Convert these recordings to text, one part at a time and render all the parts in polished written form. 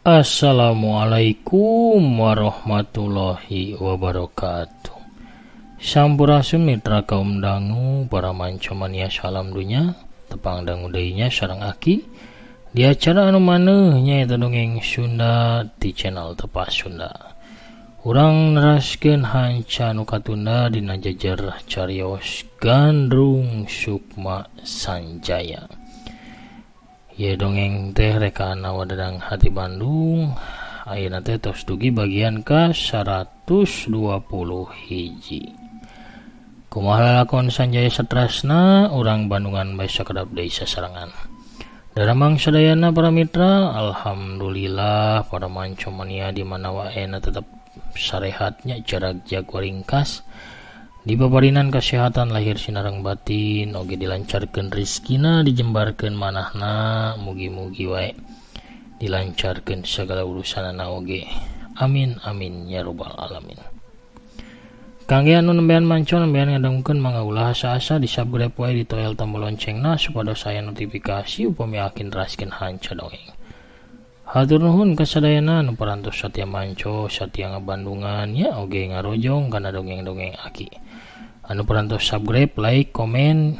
Assalamualaikum warahmatullahi wabarakatuh. Sampurasun mitra kaum dangu para manco mania salam dunya tepang dangu deui nya sareng aki di acara anu maneuh nyaeta dongeng Sunda di channel Tepas Sunda. Urang neraskeun hanca nu katunda dina jejer carios Gandrung Sukma Sanjaya. Ye dongeng teh rekaan Wadadang Hati Bandung ayeuna teh tos dugi bagian ka 120 hiji. Kumaha lalakon Sanjaya satrasna urang Bandungan bae sakedap deui sasarengan. Daramang sadayana para mitra, alhamdulillah para manco mania di mana wae na tetep sarehatnya jarak jago ringkas. Di babarinan kesehatan lahir sinareng batin oge dilancarkeun rezekina dijembarkeun manahna mugi-mugi wae dilancarkeun segala urusanana oge. Amin amin ya robbal alamin. Kangge anu nembean manco nembean ngadengkeun mangga ulah asa-asa di subscribe wae ditoel tombol loncengna supados aya notifikasi upami akin raskeun hanca dongeng. Hatur nuhun kasadayana anu parantos satia manco satia ngabandungan nya oge ngarojong kana dongeng-dongeng aki. Anu parantos subscribe, like, komen,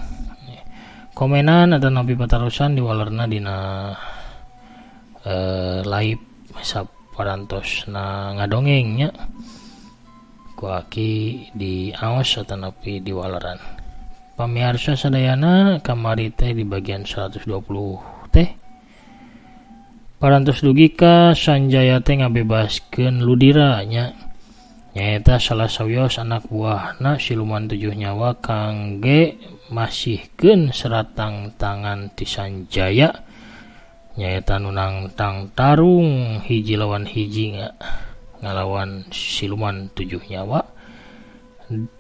komenan atau napi patarosan diwalerna dina live saparantos na ngadongeng nya ku aki di aos atau napi diwaleran. Pamiarsa sadayana kamari teh di bagian 120 teh parantos dugi ka Sanjaya teh ngabebaskeun Ludira nya. Nyaeta salah sawios anak buahna siluman 7 nyawa kangge masihkeun seratang tangan ti Sanjaya. Nyaeta nu nangtang tarung hiji lawan hiji ngalawan siluman 7 nyawa.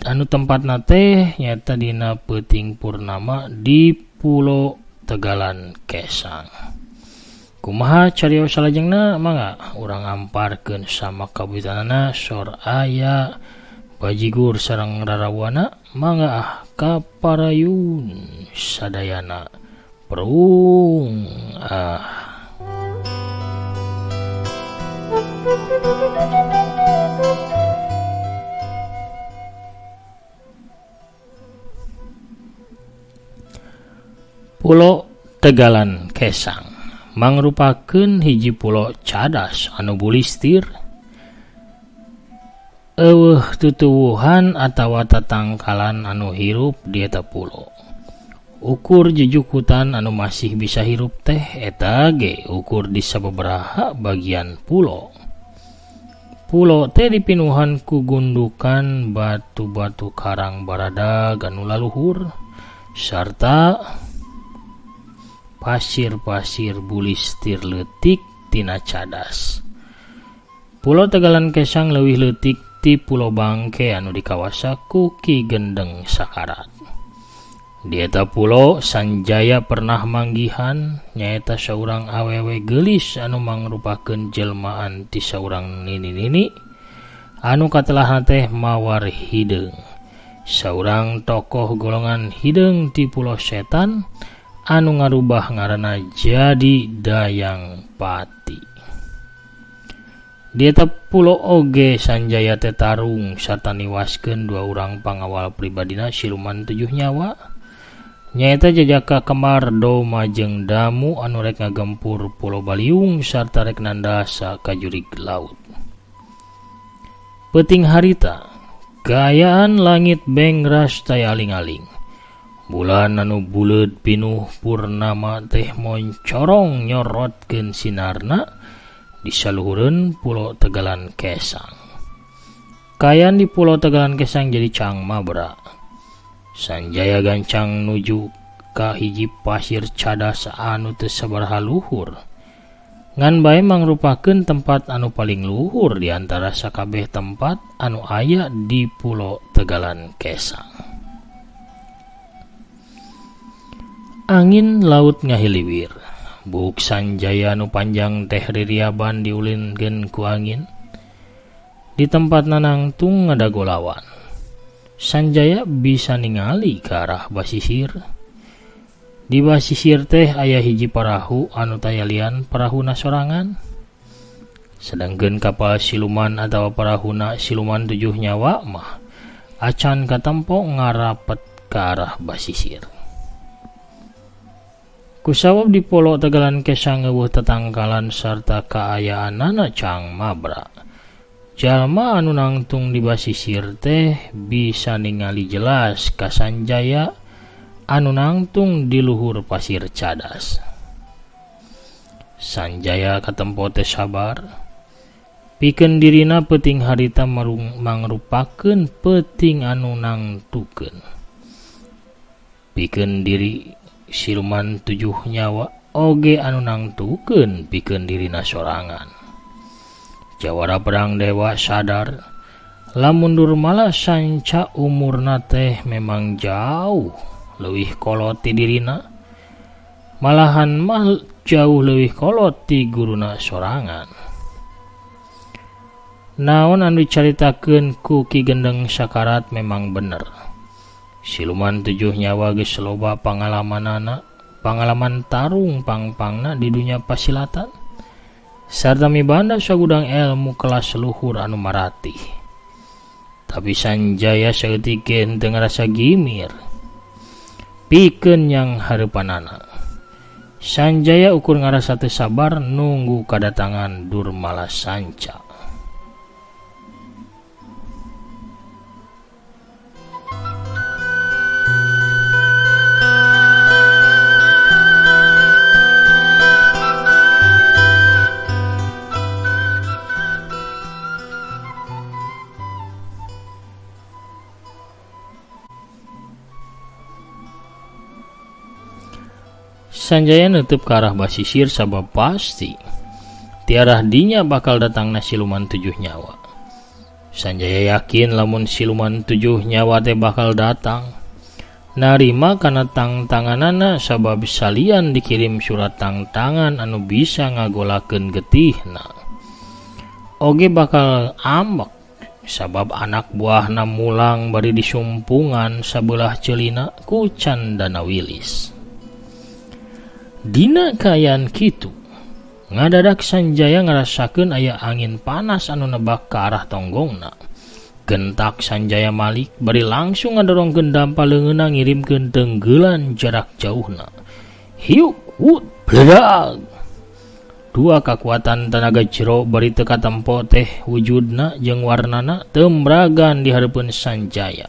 Anu tempatna teh nyaeta dina peuting purnama di Pulo Tegalan Kesang. Kumaha carios salajengna mangga urang amparkeun sama kawitanana sor aya bajigur sareng rarawana mangga ah kaparayun sadayana prung ah. Pulo Tegalan Kesang mangrupakeun hiji pulo cadas anu bulistir. Eueuh tutuwuhan atawa tatangkalan anu hirup di eta pulo. Ukur jujukutan anu masih bisa hirup teh eta ge ukur di sababaraha bagian pulo. Pulo teh dipinuhan ku gundukan batu-batu karang baradag anu laluhur sarta pasir-pasir bulistir leutik tina cadas. Pulo Tegalan Kesang leuwih leutik ti Pulo Bangke anu dikawasa ku Ki Gendeng Sakarat. Di eta pulo Sanjaya pernah manggihan nyaeta saurang awewe geulis anu mangrupakeun jelmaan ti saurang nini-nini anu katelahna teh Mawar Hideung. Saurang tokoh golongan hideung ti Pulo Setan anu ngarubah ngaranna jadi Dayang Pati. Di eta pulo oge Sanjaya teh tarung sarta niwaskeun dua urang pangawal pribadina siluman 7 nyawa. Nyaeta jajaka Kemar Doma jeung Damu anu rek ngagempur Pulo Baliung sarta rek nandasa ka jurig laut. Peuting harita, kaayaan langit bengras taya aling-aling. Bulan anu buleud pinuh purnama teh moncorong nyorotkeun sinarna di saluhureun Pulo Tegalan Kesang. Kaayaan di Pulau Tegalan Kesang jadi cang mabra. Sanjaya gancang nuju ka hiji pasir cadas anu teu sabaraha luhur. Ngan bae mangrupakeun tempat anu paling luhur di antara sakabeh tempat anu aya di Pulau Tegalan Kesang. Angin laut ngahiliwir. Buuk Sanjaya anu panjang teh ririaban diulinkeun ku angin. Di tempat nanangtung ngadagolawan. Sanjaya bisa ningali ke arah basisir. Di basisir teh aya hiji parahu anu tayalian parahuna sorangan. Sedangkeun kapal siluman atawa parahuna siluman tujuh nyawa mah acan katempo ngarapet ke arah basisir. Kusabab di Pulau Tegalan Kesang eueuh tetangkalan sarta kaayaanana cang mabra. Jalma anu nangtung di basisir teh bisa ningali jelas ka Sanjaya anu nangtung di luhur pasir cadas. Sanjaya katempo teh sabar. Pikeun dirina peuting harita mangrupakeun peuting anu nangtukeun. Pikeun diri siluman tujuh nyawa oge anu nangtukeun pikeun dirina sorangan. Jawara Perang Dewa sadar lamun Durmala sanca umurna teh memang jauh leuwih kolot ti dirina, malahan mah jauh leuwih kolot ti guruna sorangan. Naon anu dicaritakeun ku Ki Gendeng Sakarat memang bener. Siluman tujuh nyawa geus loba pangalamanana, pangalaman tarung pangpangna di dunia pasilatan. Sarta mibanda sagudang ilmu kelas luhur anu maratih. Tapi Sanjaya saeutik ge henteu ngarasa gimir. Pikeun yang hareupanana. Sanjaya ukur ngarasa teu sabar nunggu kadatangan Durmala Sanca. Sanjaya nutup ke arah basisir sabab pasti tiarah dinya bakal datangna siluman tujuh nyawa. Sanjaya yakin lamun siluman tujuh nyawa teh bakal datang. Narima kana tangtanganana sabab salian dikirim surat tangtangan anu bisa ngagolakeun getihna. Oge bakal ambek sabab anak buahna mulang bari disumpungan sabelah celina ku Candana Wilis. Dina kaayaan kitu, ngadadak Sanjaya ngarasakeun aya angin panas anu nebak ka arah tonggongna. Gentak Sanjaya malik bari langsung ngadorongkeun dampa leungeunna ngirimkeun tenggelan jarak jauhna. Hiuk wut bledag. Dua kakuatan tenaga jero bari teu katempo teh wujudna jeung warnana tembragan di hareupeun Sanjaya.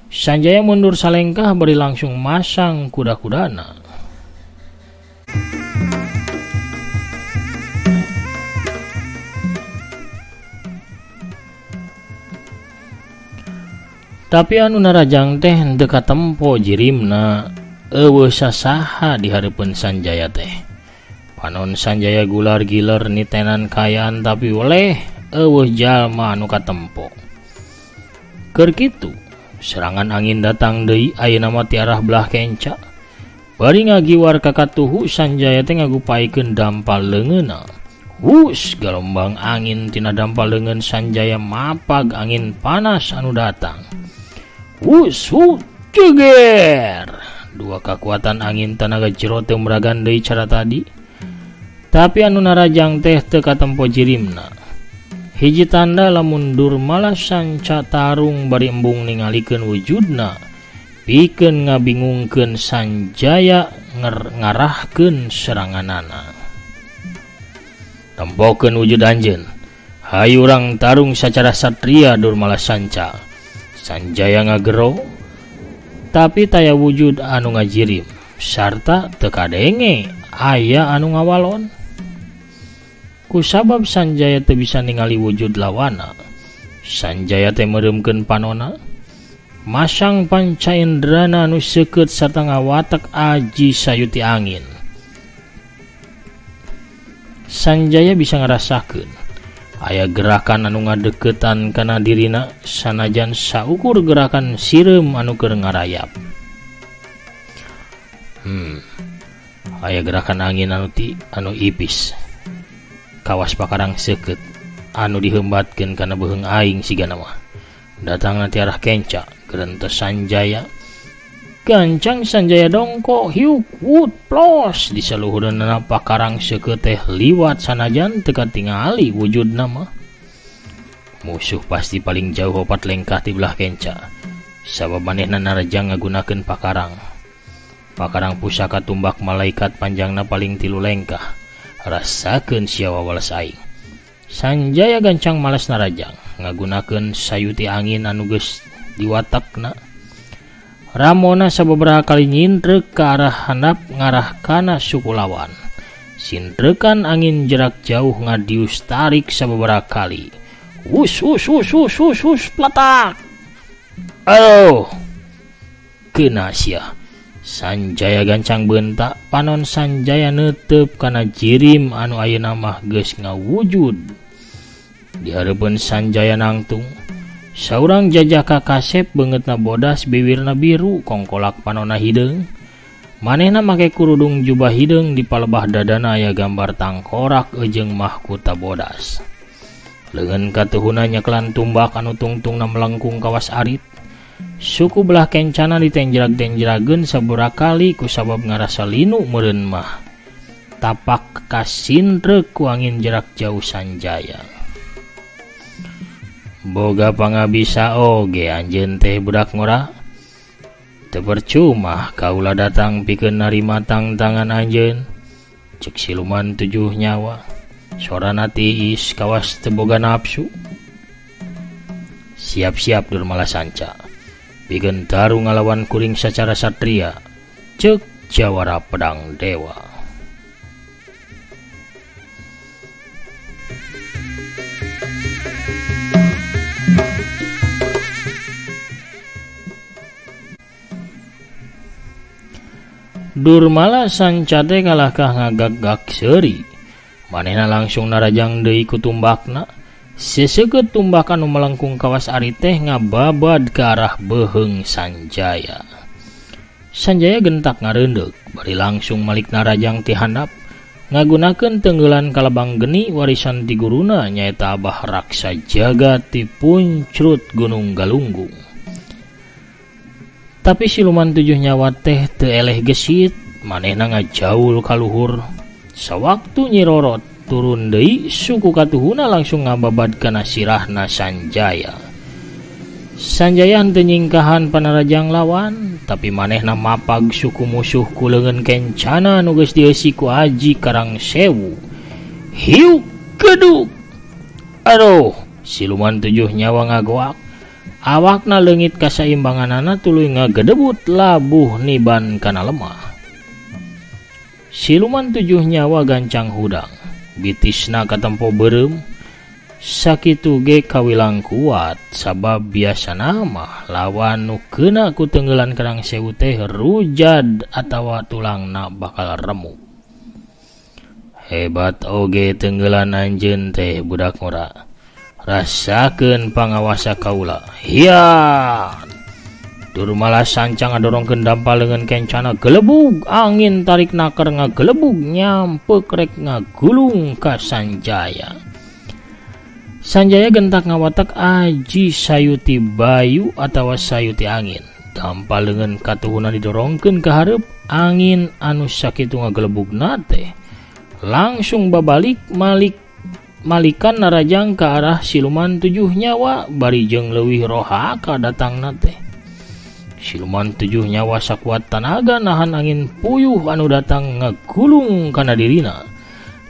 Sanjaya mundur salengkah bari langsung masang kuda-kudana. Tapi anu narajang teh henteu katempo jirimna, eueuh sasaha di hareupeun Sanjaya teh. Panon Sanjaya gular giler nitenan kaayaan tapi weleh eueuh jalma anu katempo. Keur kitu, serangan angin datang deui ayeuna mah ti arah belah kenca. Bari ngagiwar ka katuhu Sanjaya teh ngagupaikeun dampal leungeunna. Hus, galombang angin tina dampal leungeun Sanjaya mapag angin panas anu datang. Hus, ceger. Dua kekuatan angin tanaga jero teu meragan deui cara tadi. Tapi anu narajang teh teu katempo jirimna. Hiji tanda lamun Durmala sanca tarung bari embung ningalikeun wujudna, pikeun ngabingungkeun Sanjaya ngarahkeun seranganana. Tempokeun wujud anjeun. Hayu urang tarung sacara satria Durmala Sanca. Sanjaya ngagero, tapi taya wujud anu ngajirim sarta teu kadenge aya anu ngawalon. Kusabab Sanjaya teu bisa ningali wujud lawana, Sanjaya teh meureumkeun panona masang panca indrana anu seukeut sarta ngawatek aji sayuti angin. Sanjaya bisa ngarasakeun aya gerakan anu ngadeukeutan kana dirina sanajan saukur gerakan sireum anu keur ngarayap. Aya gerakan angin anu ti anu ipis. Kawas pakarang seukeut anu diheumbatkeun kana beuheung aing sigana mah. Datangna ti arah kenca gerentes Sanjaya. Gancang Sanjaya dongko hiuk wut plos di saluhureunana pakarang seukeut teh liwat sanajan teu katingali wujudna mah. Musuh pasti paling jauh 4 lengkah ti belah kenca. Sabab manehna narajang ngagunakeun pakarang. Pakarang pusaka tumbak malaikat panjangna paling 3 lengkah. Rasakeun sia wawalas aing. Sanjaya gancang malas narajang ngagunakeun sayuti angin anu geus diwatakna. Ramona sababaraha kali nyintrek ka arah handap ngarah kana suku lawan. Sintrekan angin jarak jauh ngadius tarik sababaraha kali. Wus wus wus wus wus wus platak. Aduh. Kena sia. Sanjaya gancang bentak panon Sanjaya neuteup kana jirim anu ayeuna mah geus ngawujud. Di hareupeun Sanjaya nangtung saurang jajaka kasep beungeutna bodas biwirna biru kongkolak panonna hideung. Manehna make kurudung jubah hideung di palebah dadana aya gambar tangkorak jeung mahkota bodas. Leungeun katuhuna nyekelan tumbak anu tungtungna melengkung kawas arit. Suku belah kencana ditenjrag-tenjrageun sabaraha kali kusabab ngarasa linu meureun mah. Tapak kasintrek ku angin jarak jauh Sanjaya. Boga pangabisa oge anjeun teh budak ngora. Teu percuma kaula datang pikeun narima tangtangan anjeun. Ceuk siluman 7 nyawa. Sorana tiis kawas teu boga nafsu. Siap-siap Durmala Sanca. Pikeun tarung ngalawan kuring sacara satria. Ceuk jawara pedang dewa. Durmala Sanca teh kalahkah ngagag-gag seuri. Manehna langsung narajang deui ku tumbakna. Seseukeut tumbak anu melengkung kawas ari teh ngababad ka arah beuheung Sanjaya. Sanjaya gentak ngareundeuk bari langsung malik narajang ti handap ngagunakeun tenggelan kalabang geni warisan ti guruna nyaeta Abah Raksa Jaga ti Puncrut Gunung Galunggung. Tapi siluman 7 nyawa teh teu eleh gesit, manehna ngajaul ka luhur. Sawaktu nyirorot turun deui suku katuhuna langsung ngababad kana sirahna Sanjaya. Sanjaya henteu nyingkahan panarajang lawan, tapi manehna mapag suku musuh ku leungeun kencana nu geus dieusi ku Aji Karang Sewu. Hiuk geduk. Aduh, siluman 7 nyawa ngagoak. Awakna leungit kasaimbanganana tuluy ngagedebut labuh niban kana lemah. Siluman 7 nyawa gancang hudang, bitisna katempo beureum. Sakitu ge kawilang kuat sabab biasana mah lawan nu keuna ku tenggelan Karang Sewu teh rujad atawa tulangna bakal remuk. Hebat oge tenggelan anjeun teh budak ngora. Rasakeun pangawasa kaula. Hiya! Durmala Sanca ngadorongkeun dampal leungeun kencana gelebug angin tarik naker ngagelebug nyampe rek ngagulung ka Sanjaya. Sanjaya gentak ngawatek aji sayuti bayu atawa sayuti angin. Dampal leungeun katuhuna didorongkeun ka hareup angin anu sakitu ngagelebugna teh langsung babalik malikan narajang ka arah siluman 7 nyawa bari jeung leuwih rohaka datangna teh. Siluman 7 nyawa sakuat tanaga nahan angin puyuh anu datang ngagulung kana dirina.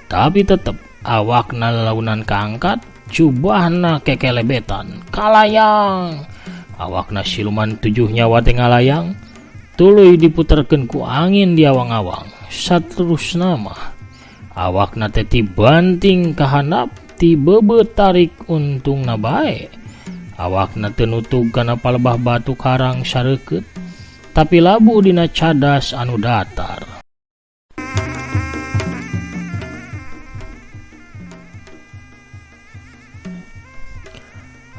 Tapi tetep awakna launan kaangkat, jubahna kekelebetan, kalayang. Awakna siluman 7 nyawa teh ngalayang, tuluy diputerkeun ku angin di awang-awang. Saterusna mah awakna teh tibanting ka handap, tibeube tarik untungna bae. Awakna teu nutug kana palebah batu karang sareukeut, tapi labuh dina cadas anu datar.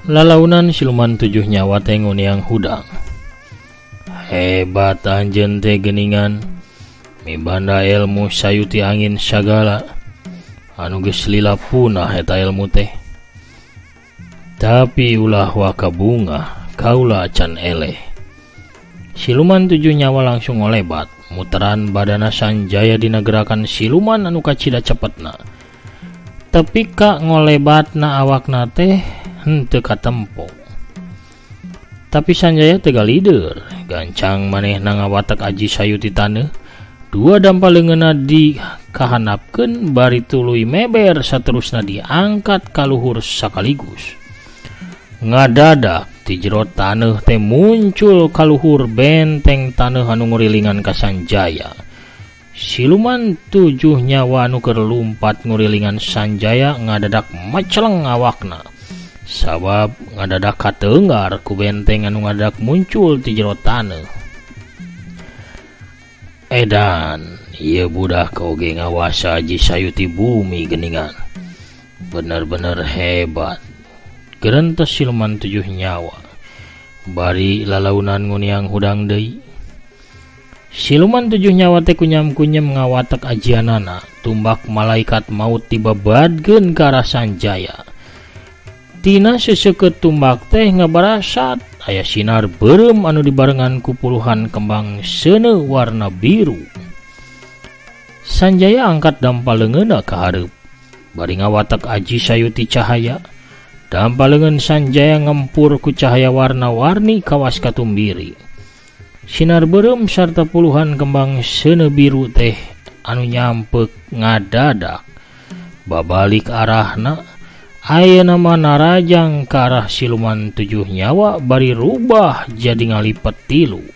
Lalaunan siluman tujuh nyawa teh nguniang hudang. Hebat anjeun teh geuningan, mibanda ilmu sayuti angin sagala, anu geus lila punah eta ilmu teh. Tapi ulah waka bunga, kaula acan eleh. Siluman tujuh nyawa langsung ngolebat, muteran badana Sanjaya dina gerakan siluman anu kacida cepetna. Tepi ka ngolebatna awakna teh henteu katempo. Tapi Sanjaya teu galider, gancang manehna ngawatek aji sayuti taneuh, dua dampal leungeunna dikahanapkeun bari tuluy meber saterusna diangkat ka luhur sakaligus. Ngadadak ti jero taneuh teh muncul kaluhur benteng taneuh anu ngurilingan ka Sanjaya. Siluman tujuh nyawa anu keur lumpat ngurilingan Sanjaya ngadadak meceleng awakna. Sabab ngadadak kateunggar ku benteng anu ngadadak muncul ti jero taneuh. Edan, ieu budak oge ngawasa aji sayuti bumi geuningan. Bener-bener hebat. Gerentes siluman tujuh nyawa. Bari lalaunan nguniang hudang deui. Siluman tujuh nyawa teh kunyam-kunyam ngawatek ajianana, tumbak malaikat maut dibabadkeun ka arah Sanjaya. Tina seseukeut tumbak teh ngabarasat aya sinar beureum anu dibarengan ku puluhan kembang seuneu warna biru. Sanjaya angkat dampal leungeunna ka hareup, bari ngawatek aji sayuti cahaya. Dampal leungeun Sanjaya ngempur ku cahaya warna-warni kawas katumbiri. Sinar beureum sarta puluhan kembang seuneu biru teh anu nyampek ngadadak. Babalik arahna, ayeuna mah narajang ka arah siluman tujuh nyawa bari rubah jadi ngalipet tilu.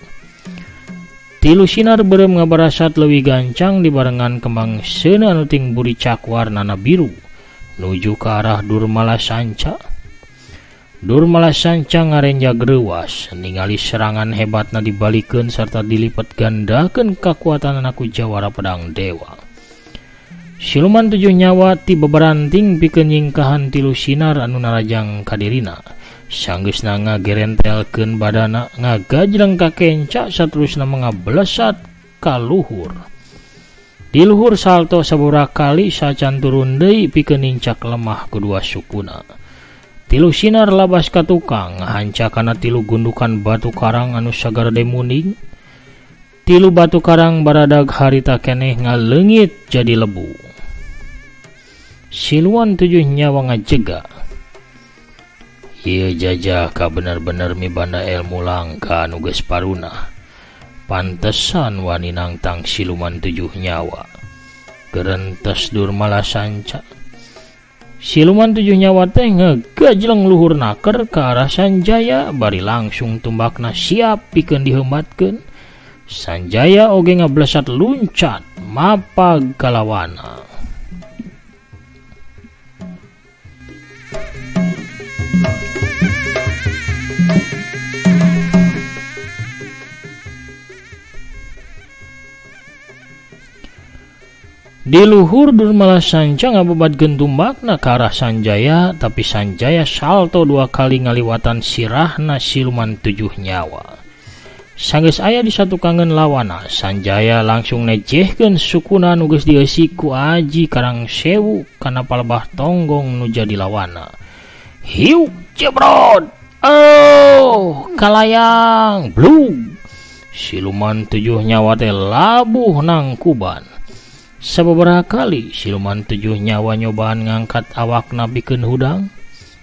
Tilu sinar beureum ngabarasat leuwih gancang dibarengan kembang seuneu anu ting buricak warnana biru nuju ka arah Durmala Sanca. Durmala Sanca ngarenjag reuwas ningali serangan hebatna dibalikeun sarta dilipet gandakeun kakuatanana ku jawara pedang dewa. Siluman tujuh nyawa ti beberanting pikeun nyingkahan tilu sinar anu narajang ka dirina. Sanggeusna ngagerentelkeun badana, ngagajleng ka kenca saterusna ngablesat ka luhur. Di luhur salto sababaraha kali sacan turun deui pikeun nincak lemah kedua sukuna. Tilu sinar labas ka tukang ngahanca kana tilu gundukan batu karang anu sagarede muning. Tilu batu karang baradag harita keneh ngaleungit jadi lebu. Siluman tujuh nyawa ngajega. Ieu jajah ka bener-bener mibanda ilmu langka anu geus parunah. Pantesan wani nangtang siluman tujuh nyawa. Gerentes Durmala Sanca. Siluman tujuh nyawa teh ngegajleng luhur naker ka arah Sanjaya bari langsung tumbakna siap pikeun diheumatkeun. Sanjaya oge ngablesat luncat mapag kalawana. Di luhur Durmala Sanca ngababadkeun tumbakna ka arah Sanjaya, tapi Sanjaya salto dua kali ngaliwatan sirahna siluman tujuh nyawa. Sanggeus aya di satukangeun lawana, Sanjaya langsung nejehkeun sukuna nu geus dieusi ku aji Karang Sewu kana palebah tonggong nu jadi lawana. Hiuk jebrod! Oh, kalayang blug! Siluman tujuh nyawa teh labuh nangkuban. Sababaraha kali siluman tujuh nyawa nyobaan ngangkat awakna pikeun hudang,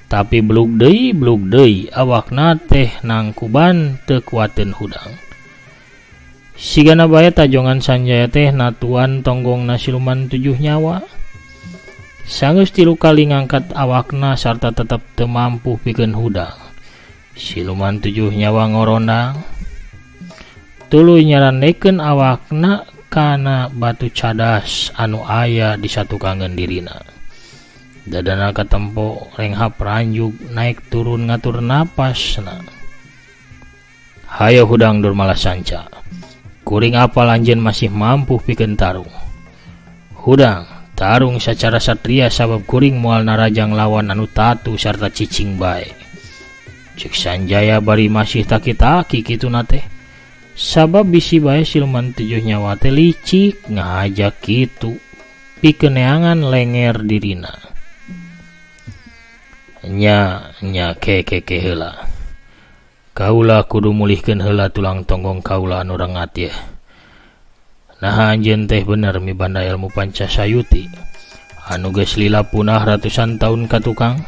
tapi blug deui awakna teh nangkuban teu kuateun hudang. Sigana bae tajongan Sanjaya teh natuan tonggongna siluman tujuh nyawa. Sanggeus tilu kali ngangkat awakna sarta tetep teu mampu pikeun hudang. Siluman tujuh nyawa ngorondang, tuluy nyarandekeun awakna kana batu cadas anu aya di satukangeun dirina. Dadana katempo renghap ranjug naik turun ngatur napasna. Hayo hudang Durmala Sanca. Kuring apal anjeun masih mampu pikeun tarung. Hudang tarung sacara satria sabab kuring moal narajang lawan anu tatu sarta cicing bae. Cek Sanjaya bari masih taki-taki kituna teh. Sabab bisi bae siluman tujuh nyawa teh licik ngajak kitu pikeun neangan lenger dirina. Nya nya ke ke ke heula. Kaula kudu mulihkeun heula tulang tonggong kaula anu rengat ye. Naha anjeun teh bener mibanda ilmu Pancasayuti anu geus lila punah ratusan tahun ka tukang?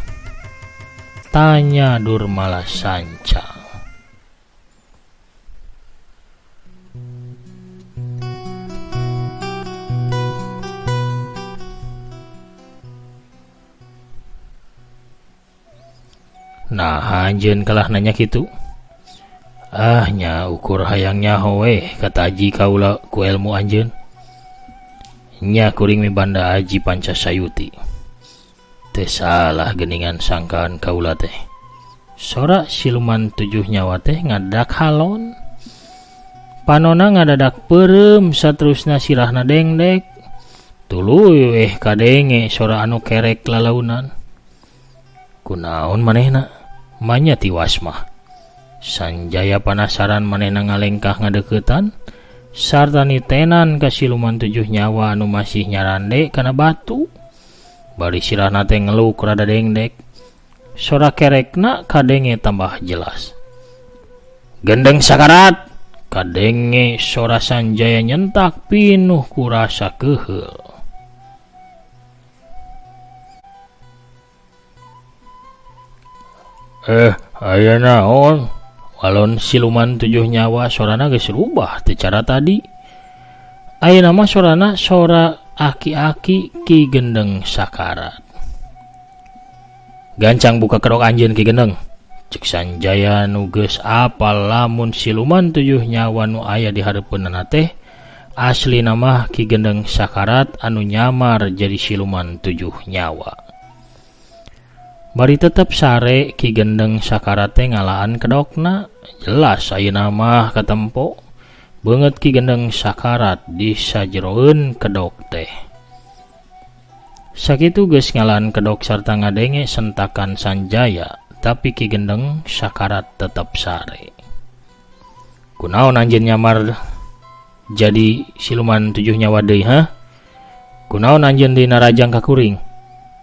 Tanya Durmala Sanca. Nah anjeun kalah nanya kitu. Ah nya ukur hayang nyaho we kataji kaula ku ilmu anjeun. Nya kuring mibanda aji Pancasayuti. Teu salah geuningan sangkaan kaula teh. Sora siluman tujuh nyawa teh ngadak halon. Panona ngadadak peureum saterusna sirahna dengdek. Tuluy weh kadenge sora anu kerek lalaunan. Kunaon manehna? Manya tiwas mah. Sanjaya panasaran manehna ngalengkah ngadeukeutan sarta nitenan ka siluman tujuh nyawa anu masih nyarande kana batu. Bari sirahna teh ngeluk rada dengdek. Sora kerekna kadenge tambah jelas. Gendeng sakarat! Kadenge sora Sanjaya nyentak pinuh ku rasa keuheul. Aya naon? Walon siluman tujuh nyawa sorana geus rubah teu cara tadi. Ayeuna mah sorana sora aki-aki Ki Gendeng Sakarat. Gancang buka kerok anjeun Ki Gendeng. Cek Sanjaya nu geus apal lamun siluman tujuh nyawa nu aya di hareupeunana teh aslina mah Ki Gendeng Sakarat anu nyamar jadi siluman tujuh nyawa. Bari tetep sare Ki Gendeng Sakarat teh ngalaan kedokna, jelas ayeuna mah katempo beungeut Ki Gendeng Sakarat disajeroeun kedok teh. Sakitu geus ngalaan kedok sarta ngadenge sentakan Sanjaya, tapi Ki Gendeng Sakarat tetep sare. Kunaon anjeun nyamar jadi siluman tujuh nyawa deui ha? Kunaon anjeun deui narajang ka kuring?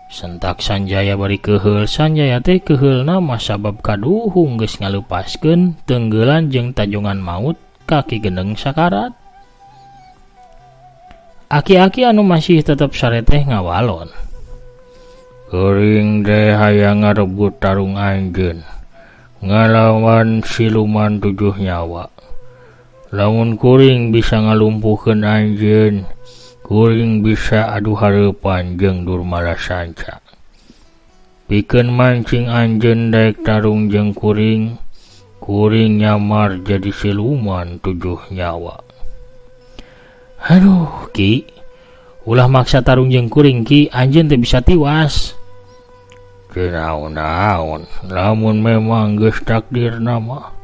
Sentak Sanjaya bari keuheul. Sanjaya teh keuheulna mah sabab kaduhung geus ngalupaskeun tenggelan jeung tajongan maut ka Ki Gendeng Sakarat. Aki-aki anu masih tetep sare teh ngawalon. Kuring teh hayang ngarebut tarung anjeun ngalawan siluman tujuh nyawa. Lamun kuring bisa ngalumpuhkeun anjeun, kuring bisa adu hareupan jeung Durmala Sanca. Pikeun mancing anjeun daek tarung jeung kuring, kuring nyamar jadi siluman tujuh nyawa. Aduh Ki, ulah maksa tarung jeung kuring Ki, anjeun teu bisa tiwas. Teu naon-naon, lamun memang geus takdirna mah.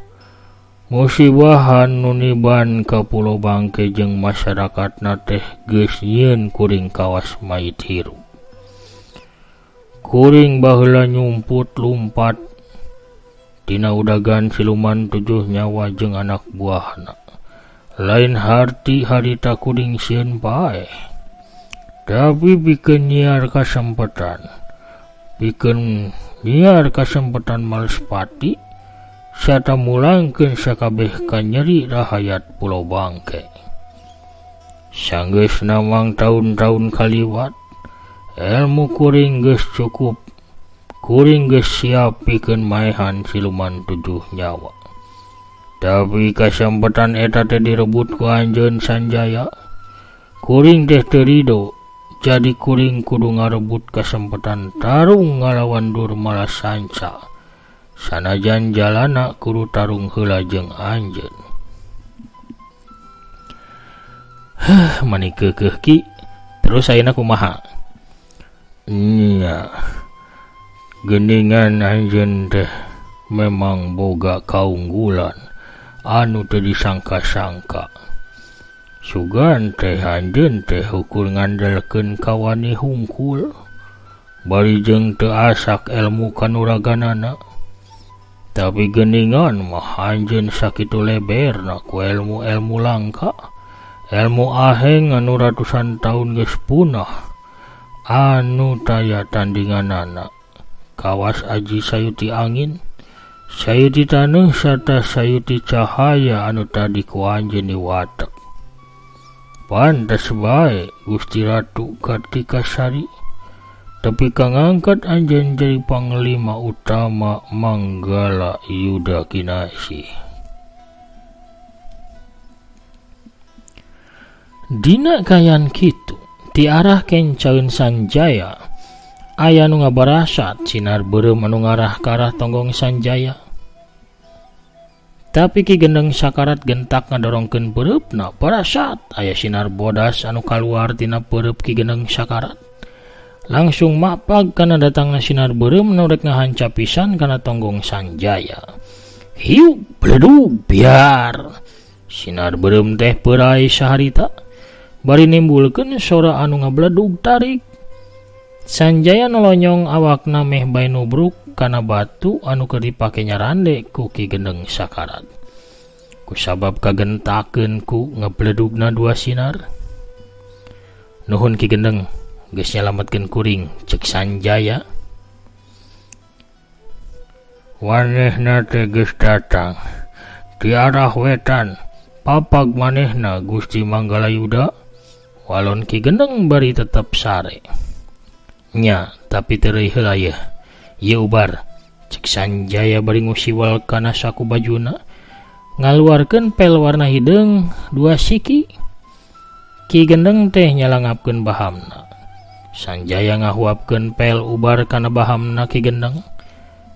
Musibahan nu niban ka Pulo Bangke jeung masyarakatna teh geus nyieun kuring kawas mayit hirup. Kuring baheula nyumput lumpat tina udagan siluman tujuh nyawa jeung anak buahna. Lain harti harita kuring sieun paeh. Tapi pikeun nyiar kasempetan, pikeun nyiar kasempetan Malespati sarta mulangkeun sakabeh kanyeri rahayat Pulo Bangke. Sanggeus namang taun-taun kaliwat, ilmu kuring geus cukup. Kuring geus siap pikeun maehan siluman tujuh nyawa. Tapi kasempetan eta teh direbut ku anjeun Sanjaya. Kuring teh teu rido, jadi kuring kudu ngarebut kasempetan tarung ngalawan Durmala Sanca. Sanajan jalana kudu tarung heula jeung anjeun. Heh, mani keukeuh Ki. Terus ayeuna kumaha? Nya geuningan anjeun teh memang boga kaunggulan anu teu disangka-sangka. Sugan teh anjeun teh ukur ngandelkeun kawani hungkul bari jeung teu asak ilmu kanuraganana. Tapi geuningan mah anjeun sakitu leberna ku ilmu-ilmu langka, ilmu aheng anu ratusan tahun geus punah anu taya tandinganana. Kawas aji sayuti angin, sayuti taneuh sarta sayuti cahaya anu tadi ku anjeun diwatek. Pantes bae Gusti Ratu Kartika Sari tepi ka ngangkat anjeun jadi panglima utama Manggala Yuda Kinasih. Dina kayan kitu ti arah kencaeun Sanjaya aya nu ngabarasat sinar beureum anu ngarah ka arah tonggong Sanjaya. Tapi Ki Gendeng sakarat gentak ngadorongkeun peureupna barasat aya sinar bodas anu kaluar tina peureub Ki Gendeng sakarat. Langsung mapag kana datangna sinar beureum nu rek ngahanca pisan kana tonggong Sanjaya. Hiuk bledug biar sinar beureum teh peurai saharita bari nimbulkeun sora anu ngabledug tarik. Sanjaya nolonyong awakna meh bae nubruk kana batu anu keur dipake nyarande ku Ki Gendeng sakarat. Kusabab kagentakeun ku ngebledugna dua sinar. Nuhun Ki Gendeng, geus nyalametkeun kuring, cek Sanjaya. Wanehna teh geus datang ti arah wetan, papag manehna Gusti Manggalayuda. Walon Ki Gendeng bari tetep sare. Nya, tapi teureui heula yeuh. Ieu ubar, cek Sanjaya bari ngusiwal kana saku bajuna, ngaluarkeun pel warna hideung dua siki. Ki Gendeng teh nyalangapkeun bahamna. Sanjaya ngahuapkeun pel ubar kana bahamna Ki Gendeng.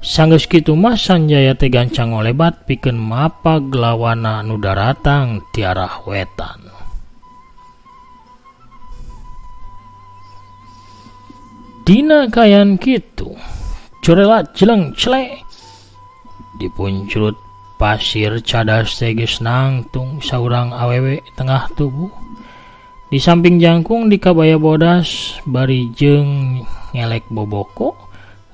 Sanggeus kitu mah Sanjaya teh gancang ngolebat pikeun mapag lawana nu daratang ti arah wetan. Dina kayan kitu, curelat jeleng cele dipuncrut pasir cadas teh geus nangtung saurang awewe tengah tubuh. Di samping jangkung di kabaya bodas bari jeung ngelek boboko,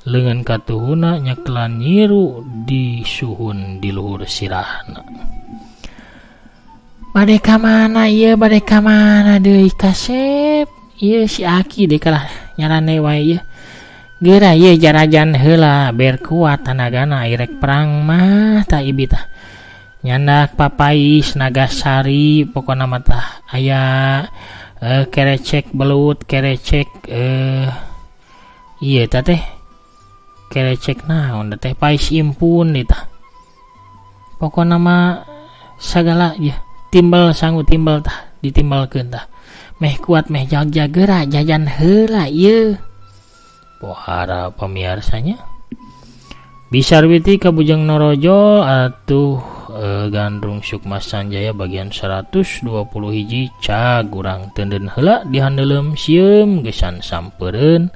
leungeun katuhuna nyekelan nyiru disuhun di luhur sirahna. Bade ka mana ieu, bade ka mana deui kasep? Ieu si Aki deui kalah nyarane wae ieu. Geura ieu jarajan heula ber kuat tanagana irek perang mah tah ibi tah. Nyandak papais nagasari pokona mah tah aya kerecek belut, kerecek ieu tah teh kerecek naon teh pais impun ieu tah. Pokona mah sagala ieu timbel sangu timbel tah ditimbalkeun tah. Meh kuat meh jagja geura jajan heula ieu. Pohara pamiarsanya Bisarwiti Kabujeng Norojol atuh Gandrung Sukma Sanjaya bagian 120 hiji cag urang tenden heula dihandeuleum sieum gesan sampeureun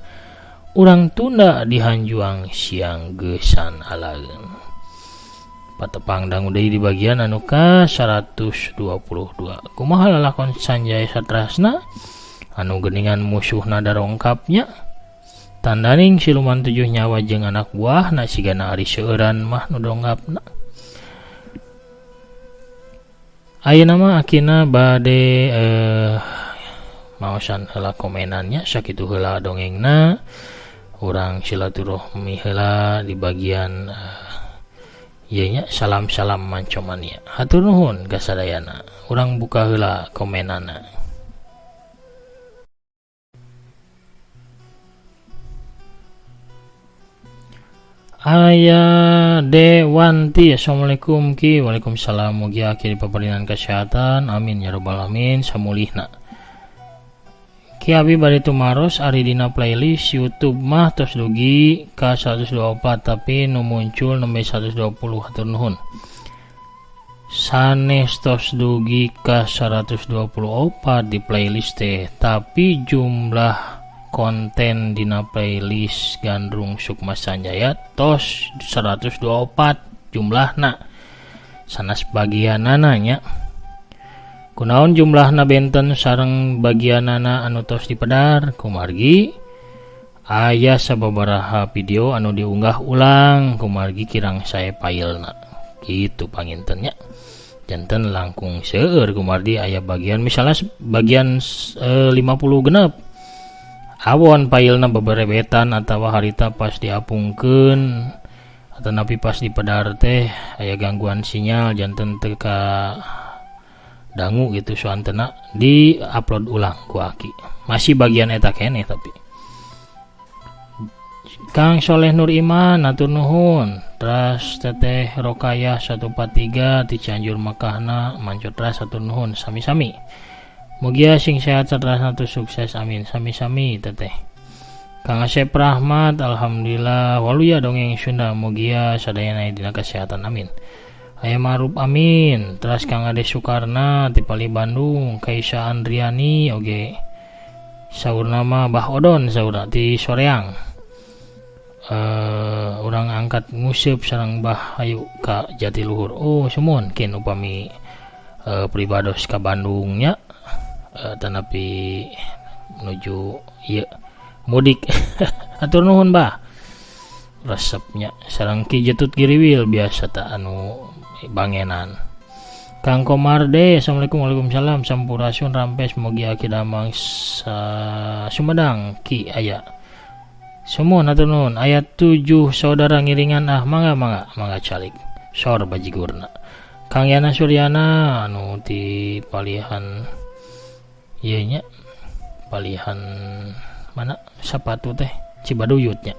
urang tunda dihanjuang siang gesan alaeun. Patepang dangu deui di bagian anu ka 122. Kumaha lalakon Sanjaya satrasna anu geuningan musuhna darongkapnya. Tandaning siluman 7 nyawa jeung anak buahna sigana ari seueuran mah nu dongkapna. Ayeuna mah akina bade maosan heula komenannya sakitu heula dongengna. Urang silaturahmi heula di bagian ieu nya salam-salam mancomania. Hatur nuhun ka sadayana. Urang buka heula komenana. Aya Dewanti, assalamualaikum Ki. Waalaikumsalam. Mugi aki dipaparinan kesehatan, amin ya rabbal alamin. Samulihna Ki abi bade tumaros ari dina playlist YouTube mah tos dugi ka 124 tapi nu muncul nembe 120. Hatur nuhun. Sanes tos dugi ka 124 di playlist teh tapi jumlah Konten dina playlist Gandrung Sukma Sanjaya tos 124 jumlahna sanes bagianana nya. Kunaon jumlahna benten sareng bagianana anu tos dipedar? Kumargi aya sababaraha video anu diunggah ulang kumargi kirang sae filena gitu panginten nya. Janten langkung seueur kumargi aya bagian misalnya bagian 50 genep awon filena beberebetan atawa harita pas diapungkeun atau napi pas dipedar teh aya gangguan sinyal janten teu ka dangu gitu soantena di upload ulang ku aki masih bagian eta keneh. Tapi Kang Soleh Nur Iman atur nuhun. Teras Teteh Rokayah 143 ti Cianjur Mekahna mancot teras atur nuhun sami-sami. Mugia sing sehat saterasna sukses, amin. Sami-sami, Teteh. Kang Asep Rahmat, alhamdulillah waluya dongeng Sunda, mugia sadayana dina kesehatan, amin. Aya Maruf, amin. Teras Kang Ade Sukarna ti Pali Bandung, Kaisa Andriani oge saurna mah Bah Odon saurna ti Soreang. Urang angkat nguseup sareng Bah hayu ka Jatiluhur. Oh, sumuhun kin upami pribados ka Bandungnya tanapi menuju ieu mudik. Atur nuhun, Bah, resepnya sareng Ki Jetut Giriwil biasa tak anu bangenan. Kang Komarde, assalamualaikum. Waalaikumsalam, sampurasun, rampes, mugi aki damang sa Sumedang ki aya. Sumuhun, atur nuhun. Aya 7 saudara ngiringan ah, mangga mangga mangga calik sor bajigurna. Kang Yana Suryana anu ti palihan ieu nya, palihan mana sapatu teh Cibaduyutnya.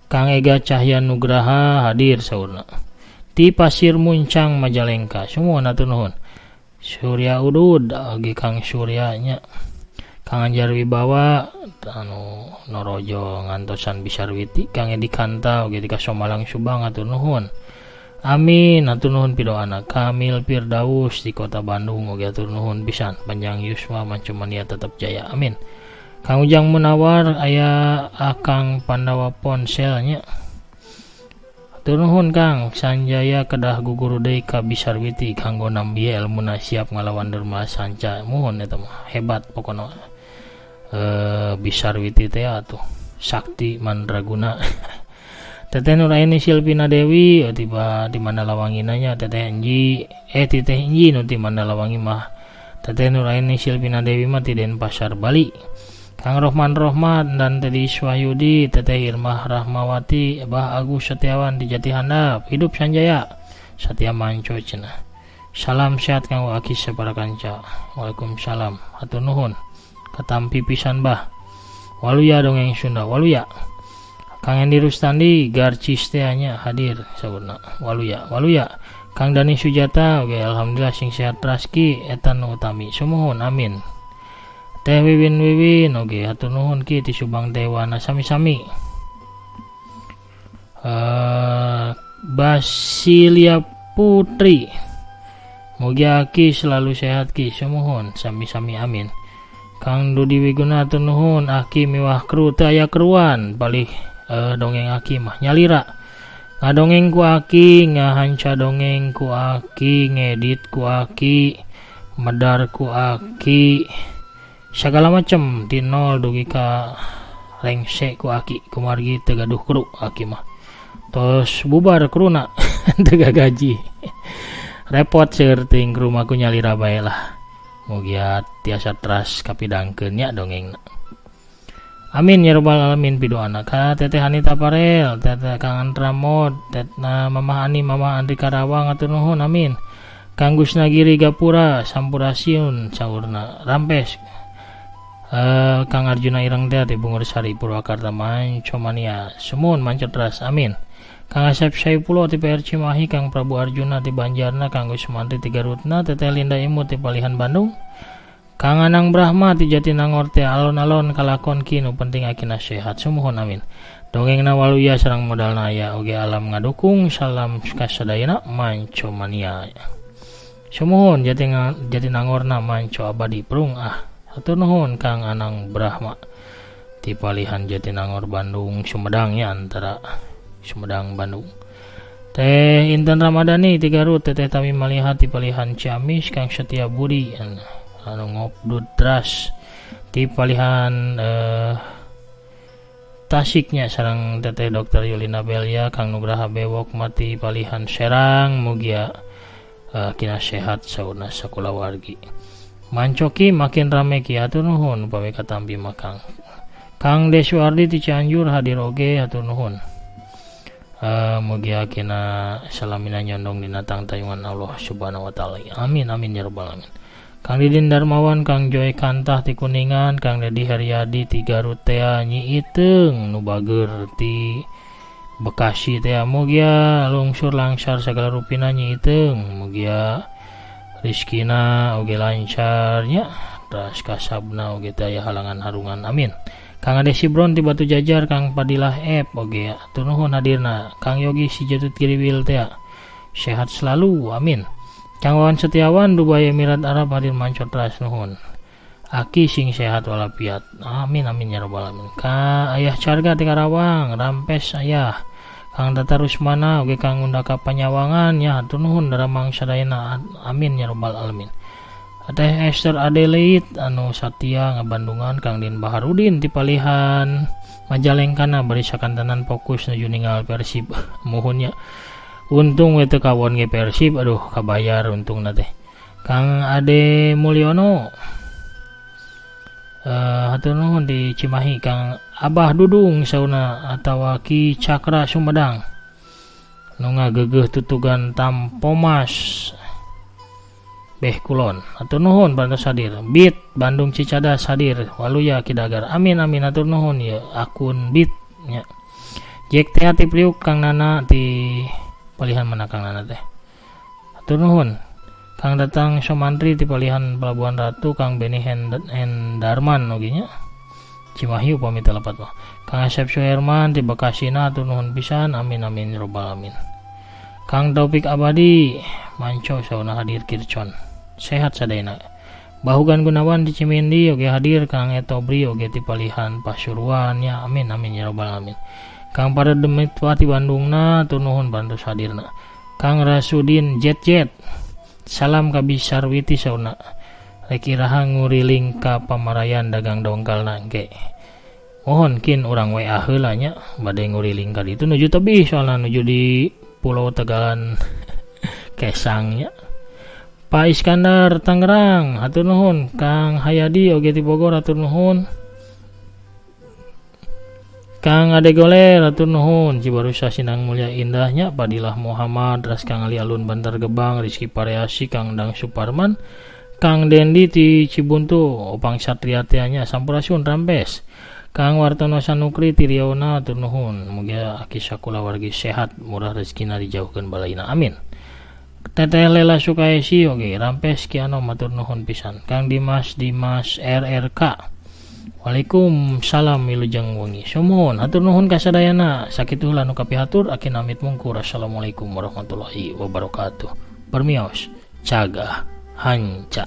Kang Ega Cahya Nugraha hadir saurna ti Pasir Muncang Majalengka. Sumuhun, atur nuhun. Surya Udud oge Kang Surya nya. Kang Anjar Wibawa anu norojo ngantosan Bisarwiti. Kang Edi Kanta oge di Kasomalang Subang, atur nuhun. Amin, atur nuhun pidoana. Kamil Firdaus di Kota Bandung oge atur nuhun pisan. Panjang yuswa, mancumania tetap jaya, amin. Kang Ujang Munawar aya Akang Pandawa ponselnya. Atur nuhun, Kang Sanjaya kedah guguru deui ka Bisarwiti kanggo nambi elmuna siap ngalawan Derma Sanca. Muhun, eta mah hebat pokona. Bisarwiti teh atuh sakti mandraguna. Teteh Nuraini Silvina Dewi tiba di Mandalawangi nanya Teteh Enji, Teteh Enji nu ti Mandalawangi mah. Teteh Nuraini Silvina Dewi mah ti Denpasar Bali. Kang Rohman Rohman dan Teddy Iswahyudi, Teteh Irmah Rahmawati, Bah Agus Setiawan di Jati Handap, hidup Sanjaya Satya Manco cenah. Salam sehat kanggo aki sapara kanca. Waalaikumsalam, hatur nuhun, katampi pisan, Bah. Waluya dongeng Sunda, waluya. Kang Endi Rustandi Garcis teh nya hadir saurna. Waluya waluya. Kang Dani Sujata oke, alhamdulillah sing sehat traski eta nu utami. Sumuhun, amin. Teh Wiwin Wiwin oge hatur nuhun ki ti Subang Dewana, sami-sami. Basilia Putri, mugi aki selalu sehat ki. Sumuhun, sami-sami, amin. Kang Dudi Wiguna, hatur nuhun aki miwah kru. Teu aya kruan palih dongeng aki mah nyalira. Ngadongeng ku aki, ngahanca dongeng ku aki, ngedit ku aki, medar ku aki, segala macam di nol dugi ka rengse ku aki kumargi teu gaduh kru. Aki mah tos bubar kruna, teu gaji, repot seueur teuing kru mah. Ku nyalira bae lah. Mugia tiasa teras kapidangkeun nya dongengna. Amin ya robbal alamin pidoana ka Teteh Anita Parel, Teteh Kang Andra Mod, Tetna Mamah Ani, Mamah Andri Karawang, atur nuhun, amin. Kang Gusna Giri Gapura sampurasun saurna, rampes. Kang Arjuna Ireng teh di Bungur Sari Purwakarta Mancomania, sumuhun, manco teras, amin. Kang Asep Saipullah ti PR Cimahi, Kang Prabu Arjuna ti Banjarna, Kang Gusmantri ti Garutna, Teteh Linda Imu ti Palihan Bandung, Kang Anang Brahma ti Jatinangor teh alon-alon kalakon ki, nu penting akina sehat. Sumuhun, amin. Dongengna waluya sareng modalna aya oge alam ngadukung. Salam kasadayana manco mania. Sumuhun, Jatinangorna manco abadi prung ah. Hatur nuhun, Kang Anang Brahma. Ti palihan Jatinangor Bandung Sumedang ya, antara Sumedang Bandung. Teh Intan Ramadhani ti Garut, Teteh Tami Malihat ti palihan Ciamis, Kang Setia Budi anu ngopdud teras ti palihan Tasiknya sareng Teteh Dr. Yulina Belia, Kang Nugraha Bewok mati palihan Serang, mugia kina sehat saurna sakulawargi. Mancoki makin rame ki, hatur nuhun upami katampi mah Kang. Kang Desuardi ti Cianjur hadir oge, hatur nuhun. Mugia kina salamina nyondong dina tangtayungan Allah Subhanahu wa taala. Amin amin ya rabbal alamin. Kang Didin Darmawan, Kang Joy Kantah ti Kuningan, Kang Dedi Heryadi ti Garut tea, Nyi Iteung nu bager ti Bekasi tea, mugia lungsur langsar sagala rupina Nyi Iteung, mugia rizkina oge lancar nya, teras kasabna oge teu aya halangan harungan, amin. Kang Ade Sibron ti Batu Jajar, Kang Padilah F oge hatur nuhun hadirna, Kang Yogi si Jatut Giriwil tea, sehat selalu, amin. Kang Wawan Setiawan Dubai Emirat Arab hadir mancot teras, nuhun. Aki sing sehat walafiat. Amin amin ya rabbal alamin. Ka Ayah Carga ti Karawang, rampes ayah. Kang Tata Rusmana oge Kang Undaka Panyawangan ya, hatur nuhun daramang sadayana, amin ya rabbal alamin. Teh Esther Adelaide anu satia ngabandungan, Kang Din Baharudin ti palihan Majalengkana bari sakantenan fokus nuju ninggal Persib, muhun nya. Untung we teu kawon ge Persib, aduh kabayar untungna teh. Kang Ade Mulyono hatur nuhun di Cimahi, Kang Abah Dudung sauna atawa Ki Cakra Sumedang nu ngageugeuh tutugan Tampomas Beh Kulon, hatur nuhun parantos hadir. Bit Bandung Cicadas hadir, waluya Kidagar, amin amin, hatur nuhun ya akun Bit nya. Jack teh ti Priuk, Kang Nana ti palihan mana Kang Nana teh, hatur nuhun. Kang Datang Somantri ti palihan Pelabuhan Ratu, Kang Beni Hendarman oge nya Cimahi upami teu lepat mah. Kang Asep Suherman ti Bekasina, hatur nuhun pisan, amin amin robbal alamin. Kang Taufik Abadi Manco sauna hadir, Kircon sehat sadayana. Bahugan Gunawan di Cimindi oge hadir, Kang Etobri oge ti palihan Pasuruan ya, amin amin ya robbal alamin. Kang Pada Demit ti Bandungna, hatur nuhun bantos hadirna. Kang Rasudin Jet Jet, salam ka Bisarwiti sauna, rek iraha nguriling ka Pamarayan dagang dongkalna engke. Mohon kin urang WA heula nya bade nguriling ka ditu nuju tebih soalna nuju di Pulau Tegalan Kesang nya. Pak Iskandar Tangerang hatur nuhun, Kang Hayadi oge ti Bogor hatur nuhun. Kang Ade Goler hatur nuhun, Cibarusah Sinang Mulia Indahnya, Padilah Muhammad, Ras Kang Ali Alun Bantar Gebang, Rizky Pareasi, Kang Dang Suparman, Kang Dendi ti Cibuntu, Opang Satria teh nya, sampurasun rampes. Kang Wartono Sanukri ti Riauna hatur nuhun, mugia aki sakulawargi sehat, murah rezekina, dijauhkeun balaina, amin. Teteh Lela Sukaesi oge rampes kiano matur nuhun pisan. Kang Dimas Dimas RRK, Waalaikumsalam wilujeng wengi. Sumuhun hatur nuhun ka sadayana. Sakitu heula nu kapihatur, aki namit mungkur. Assalamualaikum warahmatullahi wabarakatuh. Permios cagah hanca.